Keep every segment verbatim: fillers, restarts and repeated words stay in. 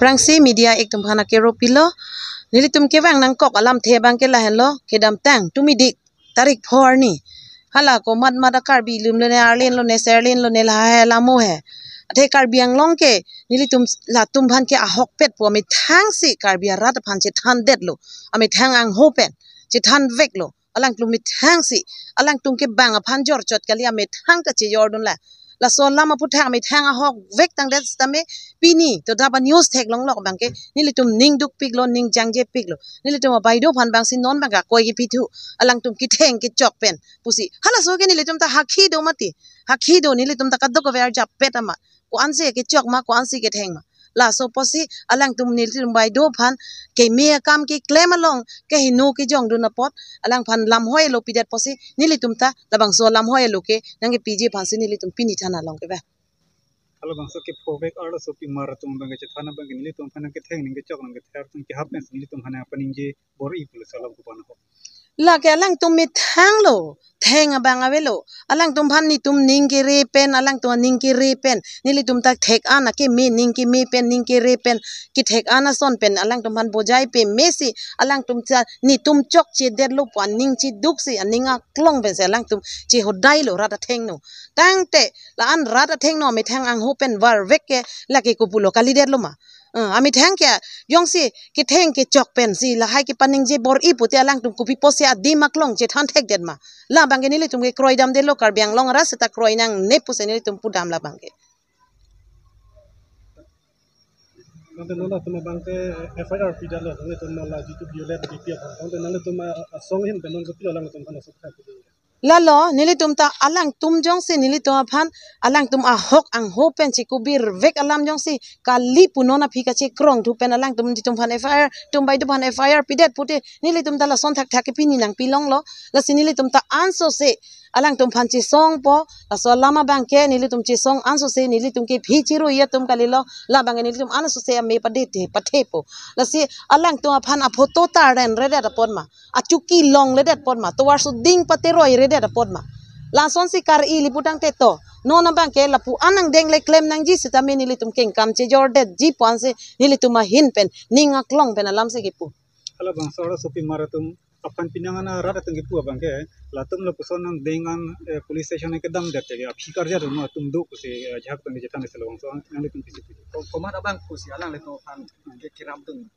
Aphrangsi media ik atum aphan akero pilo, nelitum kevang nangkok alamthe abangke lahenlo, kedamtang tumidik tarik pho arni, hala komat mat a Karbi lum lone, arlin lone, serlin lone, lahai lamo he. Athe Karbi Anglong ke nelitum latum aphan ke ahokpet pu amethangsi Karbi arat aphan chethandetlo, amethang angho pen chethanveklo. Alangtum methangsi, alangtum kevang aphan jorchot kali, amethang ta chejordunlo. Laso alam aphuthak amethang ahokvek tangdet sitame pini to daba news theklonglok abangke nelitum ning dukpiklo, ning jangjepiklo. Nelitum abaideo aphan abangsi non abangke akoi kepithu, alangtum ketheng kechok pen pusi. Halaso ke nelitum ta hakhi do mati. Hakhi do, nelitum ta kadokave arjapet amat. Ko-ansi kechok ma, ko-ansi ketheng ma. Laso apotsi alangtum nelitum baideo aphan keme akam keklem along kehingno kejongdun apot, alangphan lamhoi alo pidet apotsi nelitum ta labangso lamhoi alo ke nangkepiji aphansi nelitum pini thana along kevang. Halabangso kephovek arloso pimar atum abangke chethan abangke nelitum aphan nangketheng nangkechok nangkether atum kehap pensi nelitum aphan nangpaningje bor-i pulo, laso alam kopi ahok? Lake alangtum methanglo, theng abang avelo. Alangtum aphan netum ning kere pen, alangtum ning kere pen, nelitum ta thek-an akeme, ning keme pen, ning kere pen, kethek-an ason pen alangtum aphan bojai pemesi, alangtum ta netum chokchedetlo pu aning chiduksi, aning aklong pensi alangtum chehodailo rat athengno. Tangte la-an rat athengno amethang angho pen varvek ke lake kopulo kalidetlo ma? Eh, amethang ke jongsi ketheng kechok pensi lahai kepaningje bor-i pute alangtum kopi apotsi adim aklong chethan thekdet ma? Labangke nelitum ke kroidamdetlo, Karbi Anglong arat seta kroi nangne pusi nelitum pudam labangke. Tangte non atum abangke F I R pidetlo, tangte non la jitu violate B P aphan, tangte nangtum asong ahin pen non kopilo alangtum aphan asok kha pidetlo? Lalo, nelitum ta alangtum jongsi nelitum aphan, alangtum ahok angho pen chikubirvek alam jongsi kali pu non aphi kachekrong thu pen alangtum nelitum aphan F I R, tum baideo aphan F I R pidet pute nelitum ta lason thakthak ke pini nangpilonglo. Lasi nelitum ta ansose alangtum aphan chesongpo, laso alam abangke nelitum chesong ansose, nelitum ke phi chiru ya tum kalilo, labangke nelitum ansose ame padethe pathepo. Lasi alangtum aphan aphoto ta renredet apot ma, achuki longledet apot ma, tovar suding pateroiredet apot ma? Lasonsi kar-i li pu tangte to, non abangke lapu-an angdeng le klem nangji sitame nelitum kengkam chejordetji pu ansi nelitum ahin pen ning aklong pen alamsi kepu. Halabangso arloso pimar atum aphan penang an arat atum kepu abangke, latum lapuson angdeng an, eh, police station kedamdet ke aphi karja atum do pusi, eh, jahak atum chethan isi labangso, nanglitum pisi pu? Ko-, komat abangphu si alanglitum aphan ke kirapdun?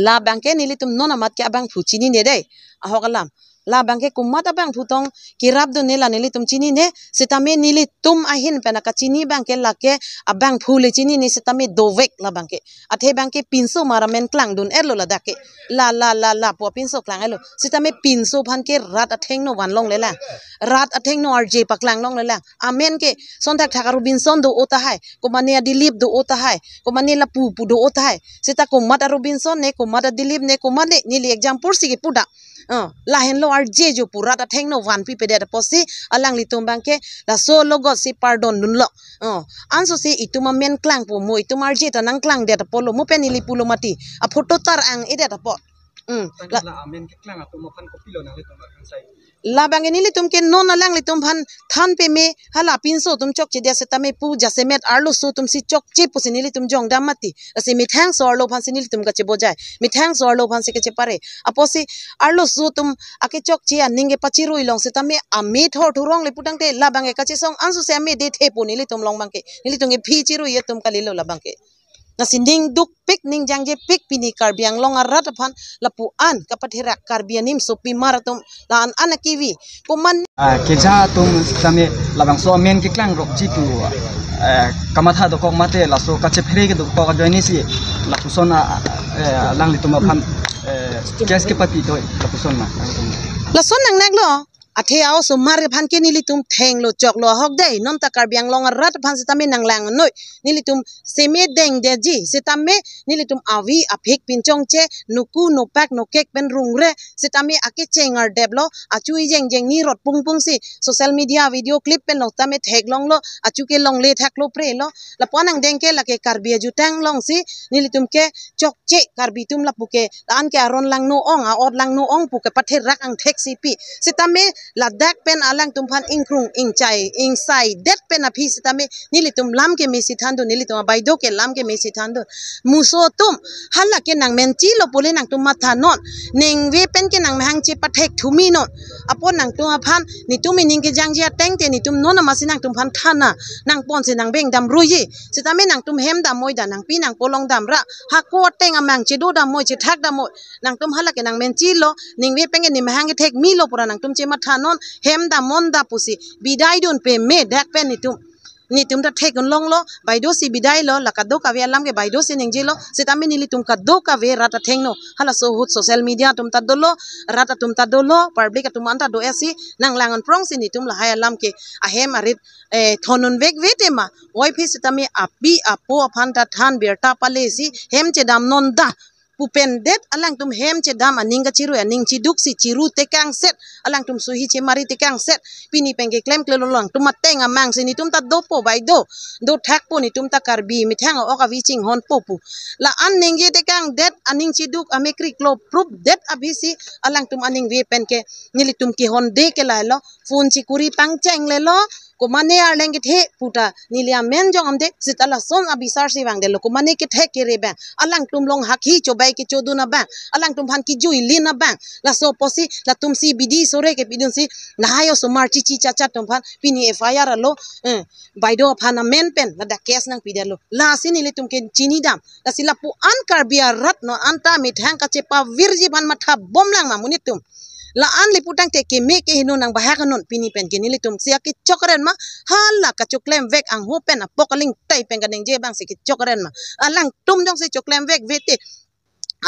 Labangke nelitum non amat ke abangphu chinine dei. Ahok alam. Labangke komat abangphu tong kirapdunne la nelitum chinine, sitame nelitum ahin pen akachini abangke lake abangphu le chinine sitame dovek labangke. Athe abangke pinso mar amen klangdun-etlo ladak ke. La, la, la, lapu apinso klang-etlo. Sitame pinso aphan ke rat athengno vanlonglelang. Rat athengno arje paklanglonglelang. Amen ke son thakthak a-Robinson do-o tahai, komane a-Dilip do-o tahai, komane lapu pu do-o tahai. Seta komat a-Robinson ne, komat a-Dilip ne, komat ne, neli example si kepu da. Eh, lahenlo arje jo pu rat athengno vanpipedet apotsi alanglitum abangke laso logot si pardon dunlo. Eh, ansose itum amen klangpo mo, itum arje ta nangklangdet apotlo mo pen neli pulo mati. Aphoto ta rang-edet apot. Hmm. Tangte la, la amen keklang atum aphan kopilo nanglitum aphan sai? Labangke nelitum ke non alanglitum aphan than peme, hala pinso atum chokchedet sitame pu jasemet arloso atum si chokche pusi nelitum jongdam mati. Lasi methangso arlo aphansi nelitum kachebojai, methangso arlo aphansi kachepare. Apotsi arloso atum akechokche aning kepachirui long sitame ame thor thurong le pu tangte labangke kachesong ansose ame dethepo nelitum along abangke. Nelitum ke phi chirui ya tum kalilo labangke. Lasi ning dukpik, ning jangjepik pini Karbi Anglong arat aphan lapu-an kapatherak Karbi animso pimar atum la-an an akivi. Komat, ah, keja atum sitame labangso amen keklang rokji pu, eh, kamatha dokok mate laso kachephere kedokok ajoine si lapuson a, eh, alanglitum aphan, eh, case kepapi doi lapuson ma. Lason nangnaklo. Athe a-osomar aphan ke nelitum thenglo choklo ahok dei, non ta Karbi Anglong arat aphan sitame nanglangnoi. Nelitum seme dengdetji sitame nelitum avi aphik pinchongche, nuku nupak nukek pen rungre sitame akecheng ardeplo, achu ijeng jeng ni rot pungpung si social media video clip pen long tame theklonglo, achu ke longle thaklo prelo. Lapu-an angdeng ke lake Karbi ajutang alongsi nelitum ke chokche, Karbi atum lapu ke la-an ke aron langno-ong, a-ot langno-ong pu kepatherak angthek si pi. Sitame Ladak pen alangtum aphan ingkrung, ingchai, ingsai det pen aphi sitame nelitum lam kemesi thandun, nelitum abaido ke lam kemesi thandun. Muso atum, hala ke nangmenchilo pule nangtum mathanon. Ningve pen ke nangmahang chepathek thuminon. Apot nangtum aphan, netum ining kejangji ateng te netum non amatsi nangtum aphan thana, nangponsi nangbeng damruiji. Sitame nangtum hem damnoi da, nangpi nangpo long damra. Hako ateng amang chedo damnoi, chethak damnoi. Nangtum hala ke nangmenchilo, ningve pen ke nemahang kethek milo pura nangtum chemathanon, hem damnon da pusi bidai dun pame dak pen netum. Netum ta thek-un longlo, baido si bidailo, la kadokave alam ke baido si ningjelo, sitame nelitum kadokave rat athengno. Halaso ahut social media atum ta dolo, rat atum ta dolo, public atum anta do-etsi, nanglang-un prongsi netum lahai alam ke ahem arit, eh, thon-un vekve tema. Oi phi sitame api apo aphan ta than birta palesi, hem chedamnon da pu pen det alangtum hem chedam aning kachirui, aning chiduk si chiru tekangset, alangtum suhi chemari tekangset. Pini pen ke klemklelo, alangtum ateng amang si netum ta dopo baido, dothakpo, netum ta Karbi methang ok avi chinghonpo pu. La-an ningje tekangdet, aning chiduk amekriklo prupdet aphi si alangtum aningve pen ke nelitum kehonde ke lahelo, phone chikuri pangchenglelo, komane arleng kethe puta neli amen jong amde, seta lason abisar si vangdetlo, komane kethek kere abang, alangtum long hakhi chobai kechodun abang, alangtum aphan kejuilin abang. Laso apotsi latum si bidi sore kepidunsi lahai osomar chichi chachat atum aphan pini F I R alo, eh, baido aphan amen pen ladak case nangpidetlo. Lasi nelitum ke chinidam. Lasi lapu-an Karbi arat non anta methang kachepavirji aphan mathabomlang ma monit atum. La-an le putangte keme keheno nangbahak non, pini pen ke nelitum si akechokren ma, hala kachoklem vek angho pen apok aling tai pen kaningje abang si kechokren ma. Alangtum jongsi choklem vekve te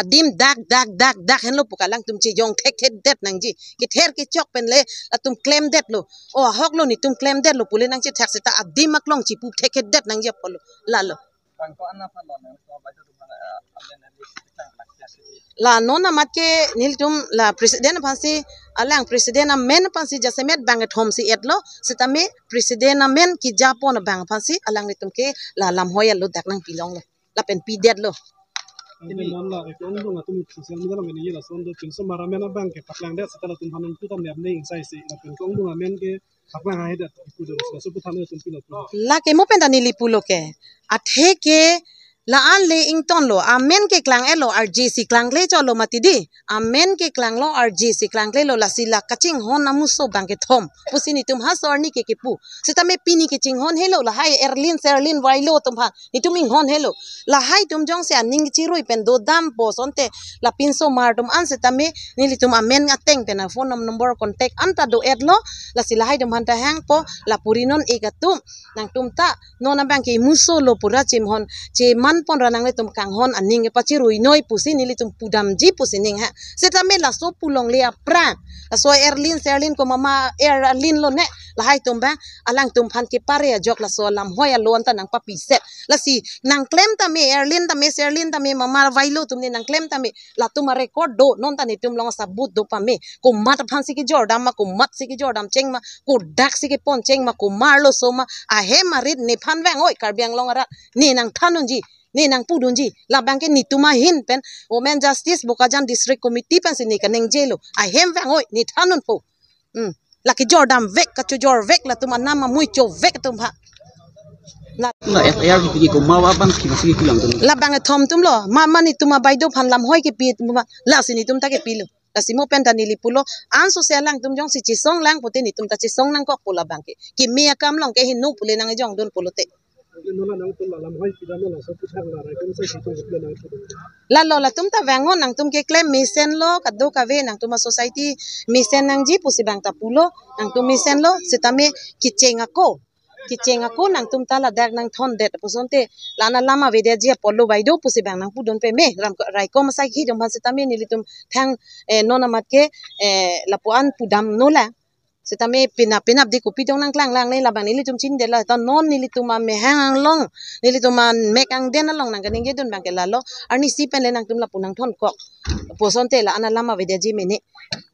adim dak dak dak dak henlo pu ke alangtum chejong thekthedet nangji. Kether kechok pen le latum klemdetlo. O ahoklo netum klemdetlo pule nangchethak seta adim aklong chipu thekthedet nangji apotlo. Lalo. Bang ko anna phan lo nang ko bajo tu mana, ah, amene di kitang lak ya sih. La non amat ke nelitum la president aphansi, alang president amen aphansi jasemet bang kethom si etlo, sitame president amen kejapon abang aphansi alanglitum ke la lamhoi alo dak nangpilonglo. Lapen pidetlo. Ini non la, eh, kong dong atum social media lo mene ye lason do pinso mara amen abang ke paklangdet seta latum aphan putam ne amne ingsai si, lapen kong dong amen ke paklang haidet ipu do, laso puthan atum pilo pu. Lake mo pen ta neli pulo ke. Athe ke la-an le ingtonlo, amen keklang-etlo, arje si klangkle cholo mati di. Amen keklanglo, arje si klangklelo, lasi la kachinghon amuso bang kethom pusi netum ha so arni ke kepu. Sitame pini kachinghon helo, lahai Erlin Serlin Vailo atum aphan netum inghon helo. Lahai atum jongsi aning chirui pen dodampo asonte, la pinso mar atum an sitame nelitum amen ateng pen a phone num-, number contact anta do-etlo, lasi lahai atum aphan ta hangpo, la puri non-ik atum, nangtum ta non abang ke imuso lo pura chimhon, chemanpon ra nanglitum kanghon aning pachiruinoi pusi nelitum pudamji pusi ning ha. Sitame laso pu longle aphrang, laso Erlin Serlin ko mama Erlin lo ne, lahai atum abang alangtum aphan kepare ajok laso lamhoi alo anta nangpapiset. Lasi nangklem tame, Erlin tame, Serlin tame, mama Vailo atum ne nangklem tame, latum a-record do, non ta netum along asabut do pame. Komat aphansi kejordam ma, komatsi kejordam cheng ma, kodaksi kepon cheng ma, komarlo so ma, ahem arit nephan vang-oi, Karbi Anglong arat, ne nangthan unji, ne nangpudunji, labang ke netum ahin pen Women Justice Bokajan District Committee pensi ne kaningjelo, ahem vang-oi, ne than unpo. Hmm. Lake jordam vek, kachojor vek, latum anam amui cho vek atum ha. Na F I R kipi ke komat abang ke masi kelang atum. Labang kethom atumlo, ma, ma netum abaido aphan lamhoi kepi atum ma, lasi netum ta kepilo. Lasi mo pen ta neli pulo, anso si alangtum jongsi chesong lang pute netum ta chesong nangkok pu labang ke. Keme akam along ke hinu pule nangjongdun pulote. Nona nangtum la lamhoi pidam laso puthak la raikom sai situ jikle nang. Lalo latum ta vang-o, nangtum keklem mesenlo, kadokave nangtum a-society mesen nangji pusi bang ta pulo, nangtum mesenlo, sitame kecheng ako. Kecheng ako nangtum ta ladak nangthondet pu asonte, la-an alam avedetji apotlo baido pusi bang nangpudun pame, ram raikom asai khi atum aphan sitame nelitum thang, eh, non amat ke, eh, lapu-an pudamno la. Sitame penap penap di kopi tong nangklang langle labang nelitum chinidetlo, ta non nelitum amahang along, nelitum amek angden along nangkaningjedun bang ke lalo, arnisi pen le nangtum lapu nangthonkok pu asonte la-an alam avedetji mene,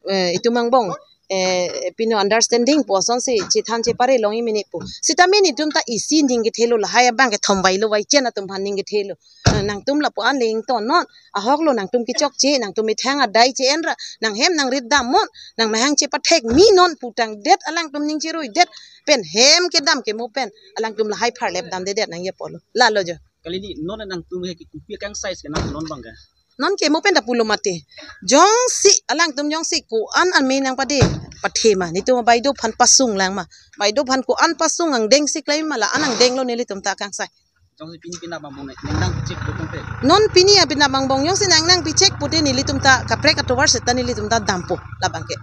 eh, itum angbong eh, pino understanding pu asonsi chethan chepare longji mene pu. Sitame netum ta isi ning kethelo, lahai abang kethom vailo, vaichen atum aphan ning kethelo. Eh, nangtum lapu-an le ingtonnon. Ahok lo nangtum kechokche, nangtum methang adai che-en ra, nanghem nangrit damnon, nangmahang chepathek mi non pu tangdet alangtum ning cheruidet pen hem kedam kemo pen alangtum lahai pharlep damdedet nangji apotlo. Lalo jo. Kali ni non nangtum he ke kopi akangsai ke nang non abang ke? Non kemo pen ta pulo mati. Jongsi alangtum jongsi ko-an ame nangpade pathe ma, netum baideo aphan pasung lang ma. Baideo aphan ko-an pasung angdeng si klem ma, la-an angdenglo nelitum ta akangsai. Jongsi pini penap angbong nang nang chek do tangte. Non pini penap angbong jongsi nang nangpichek pute nelitum ta kaprek atovar seta nelitum ta dampo labang ke.